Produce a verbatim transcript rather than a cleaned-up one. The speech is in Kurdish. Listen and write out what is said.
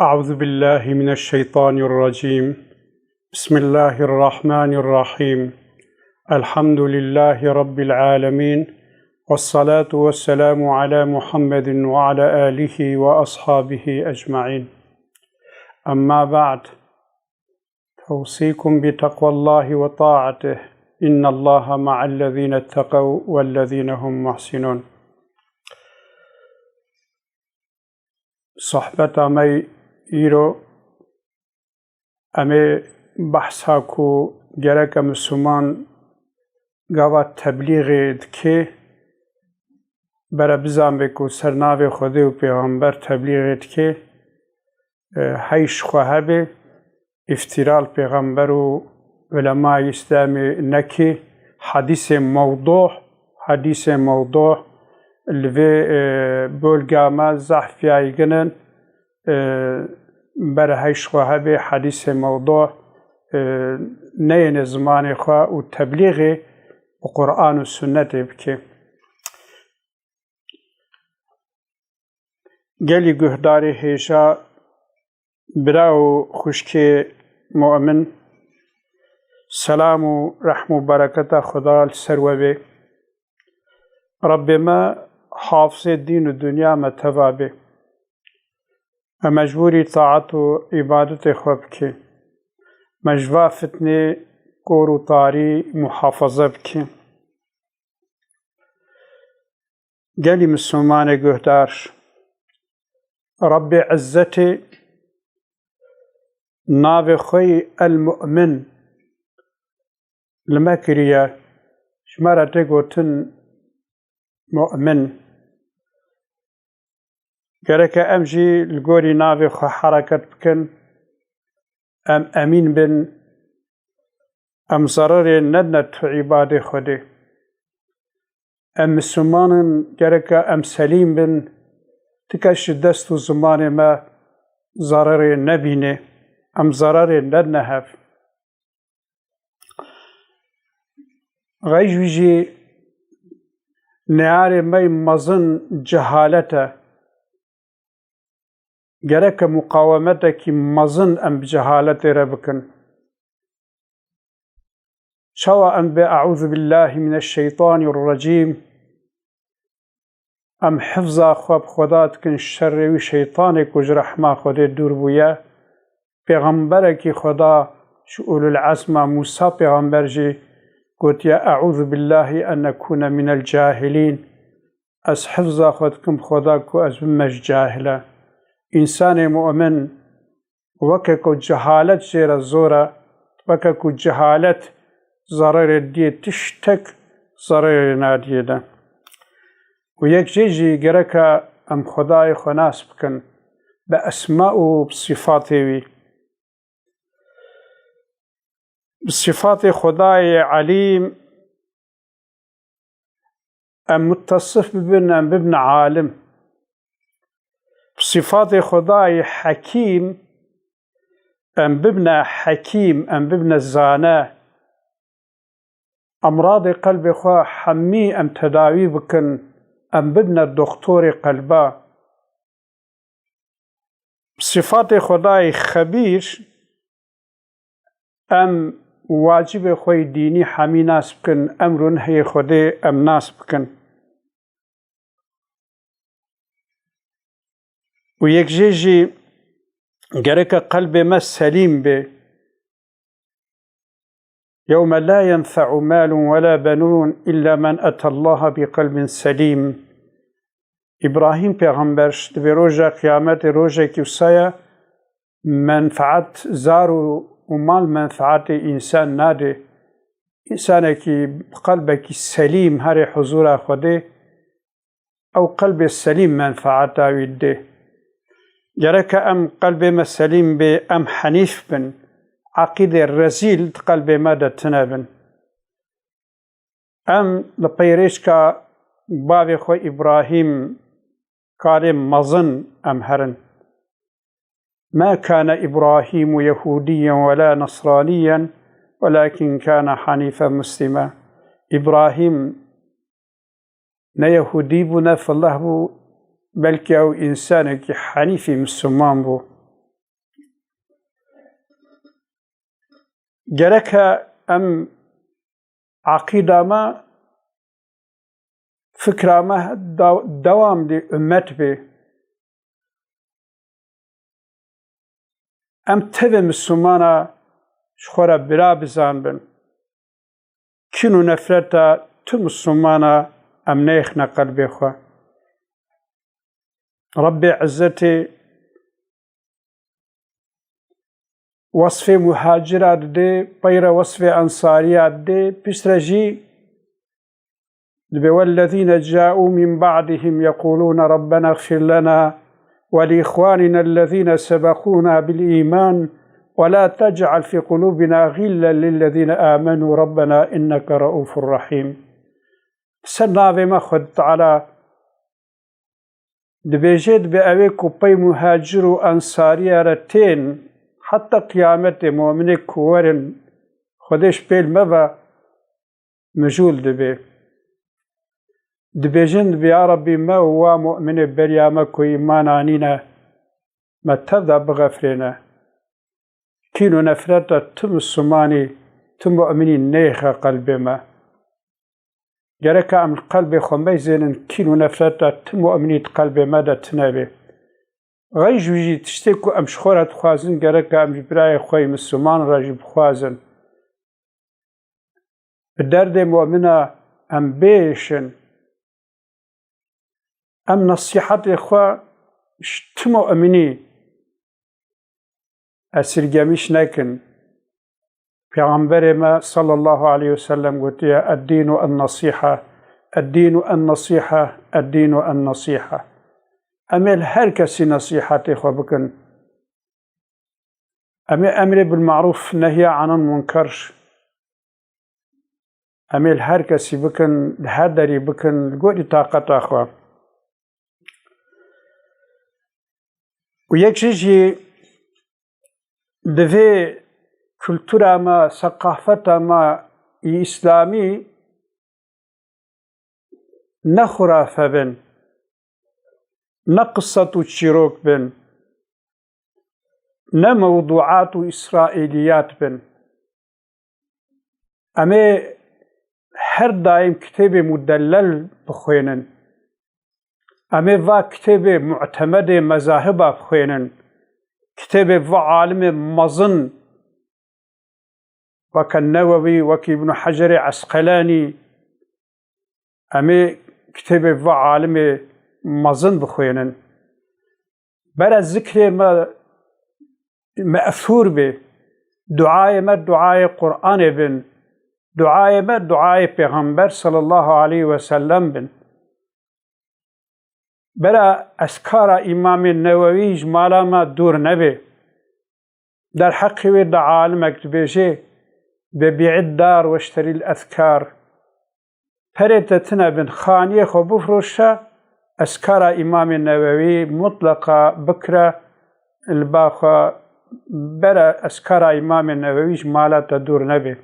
أعوذ بالله من الشيطان الرجيم. بسم الله الرحمن الرحيم. الحمد لله رب العالمين. والصلاة والسلام على محمد وعلى آله وأصحابه أجمعين. أما بعد، أوصيكم بتقوى الله وطاعته. إن الله مع الذين اتقوا والذين هم محسنون. Sohbeta me îro em ê behsa ku gereke Misliman gava teblîxê dike, bere bizanbe ku ser navê Xwedê û Pêxember teblîxê dike, e, hey ji xwe hebe, îftîra li Pêxember û ulemayê Îslamê neke, hedîsê mewdû, hedîsê mewdû li vê, e, bolga me zehf yaygin in, e, bere hey ji xwe hebe hedîsê mewdû, e, neyêne zimanê xwe û teblîxê bi Quran û Sunnetê bike. Gelî guhdarê hêja, bira û xwişkê mu'min, selam û rehm û bereketa Xuda li ser we bê. Rebbê me hafizê dîn û dinya me teva bê. Em mecbûrî taet û îbadetê xwe bikê. Me ji va fitnê kor û tarî muhafaza bikê. Gelî Mislimanê guhdar, Rebbê Izzetê navê xwe yî El-Mu'min li me kiriye, ji me re tê gotin mu'min. Gereke em jî li gorî navê xwe hereket bikin, em emîn bin, em zererê nedine tu îbadê Xwedê. Em Misliman in, gereke em selîm bin, ti kes ji dest û zimanê me zererê nebîne, em zererê nedine hev. Xey ji wî jî neyarê me yê mezin cehalet e. Gereke muqawemetekî mezin em bi cehaletê re bikin. Çawa em bê "Eûzubillahî mineşşeytanîrrecîm", em hifza xwe bi Xweda dikin ji şerê wî şeytanê ku ji rehma Xwedê dûr bûye. Pêxemberekî Xweda ji ulul ezma Mûsa pêxember jî gotiye, "Eûzubillahî en ekûne minel cahilîn." Ez hifza xwe dikim bi Xweda ku ez bibime ji cahile. Însanê mu'min weke ku cehalet jê re zor e, weke ku cehalet zererê didiyê, tiştek zererê nadiyê de. Û yek jê jî gereke em Xwedayê xwe nas bikin bi esma û bi sîfatê wî. Bi sîfatê Xwedayê Elîm em muttesif bibin, em bibine alim. Bi sîfatê Xwedayê Hekîm em bibine hekîm, em bibine zane. Emradê qelbê xwe hemî em tedawî bikin, em bibine doktorê qelba. Sifatê Xwedayê Xebîr, em wacibê xwe yê dînî hemî nas bikin, emr û nehiyê Xwedê em nas bikin. Û yek jê jî gereke qelbê me selîm bê. "Yewme la yenfe'u malun ve la benun illa men etallaha bi qelbin selîm." Îbrahîm pêxember ji dibê roja qiyametê rojekî wisa ye, menfaet, zar û, û mal menfaetê însan nadê. Însanekî bi qelbekî selîm herê huzûra Xwedê, ew qelbê selîm menfaeta wî didê. Gereke em qelbê me selîm bê, em henîf bin, eqîdê rezîl di qelbê me de tune bin. Em li pey rêçka bavê xwe Îbrahîm karê mezin em herin. "Ma kane Îbrahîmu Yehûdîyen we la Nesranîyen, welakîn kane henîfen muslîme." Îbrahîm ne Yehûdî bû, ne fileh bû, belkî ew însanekî henîfî Misliman bû. Gereke em eqîda me, fikra me da-, dewam dê ummet bê. Em tevê Mislimana ji xwe re bira bizanbin. Kîn û nefreta tu Mislimana em neyêxine qelbê xwe. Rebbê Izzetê wesfê muhacira didê, pey re wesfê ensariya didê, piştre jî dibê: "والذين جاءوا من بعدهم يقولون ربنا اغفر لنا ولإخواننا الذين سبقونا بالإيمان ولا تجعل في قلوبنا غلا للذين آمنوا ربنا إنك رءوف رحيم." Ser navê me Xwedê Teala dibêje, dibê ewê ku pey muhacir û ensariya re tên, heta qiyametê muminê ku werin, Xwedê ji pêl me ve mijûl dibê. Dibêjin, dibê, ya Rebbî, me û wa muminê beriya me ku îman anîne, me tev de bixefrêne. Kîn û nefreta tu Mislimanî, tu muminî neyêxe qelbê me. Gereke em li qelbê xwe meyzênin, kîn û nefreta tu muminî di qelbê me de tune bê. Xeyr ji wî jî tiştê ku em ji xwe re dixwazin, gereke em ji birayê xwe yê Misliman re jî bixwazin. Bi derdê mumina em biêşin. Em nesîhetê xwe ji tu muminî esirgemîş nekin. Pêxemberê me sallallahu aleyhi ve sellem gotiye, "Eddînu en-nesîhe, eddînu en-nesîhe, eddînu en-nesîhe." Em ê li her kesî nesîhetê xwe bikin. Em ê emrê bil marûf, nehya anil munker, em ê li her kesî bikin, li her derî bikin, li gorî taqeta xwe. Û yek jî jî divê kultura me, seqafeta me yî îslamî ne xurafe bin, ne qisset û çîrok bin, ne mewduat û îsraîliyat bin. Em ê her daîm kitêbê mudellel bixwênin. Em ê va kitêbê mu'temedê mezahiba bixwênin. Kitêbê va alimê mezin, weke Newewî, weke Îbn Hecerê Esqelanî, em ê kitêbê va alimê mezin bixwênin. Bere zikrê me me'thûr bê. Duayê me duayê Qur'anê bin. Duayê me duayê Pêxember sallallahu aleyhi ve sellem bin. Bere ezkara Îmamê Newewî ji mala me dûr nebê. Derheqê wê de alimek dibêje, "Bebi'id dar weşteril ezkar." Perê te tune bin, xaniyê xwe bifroşe, ezkara Îmamê Newewî mutleqa bikire, li ba xwe bere, ezkara Îmamê Newewî ji mala te dûr nebê.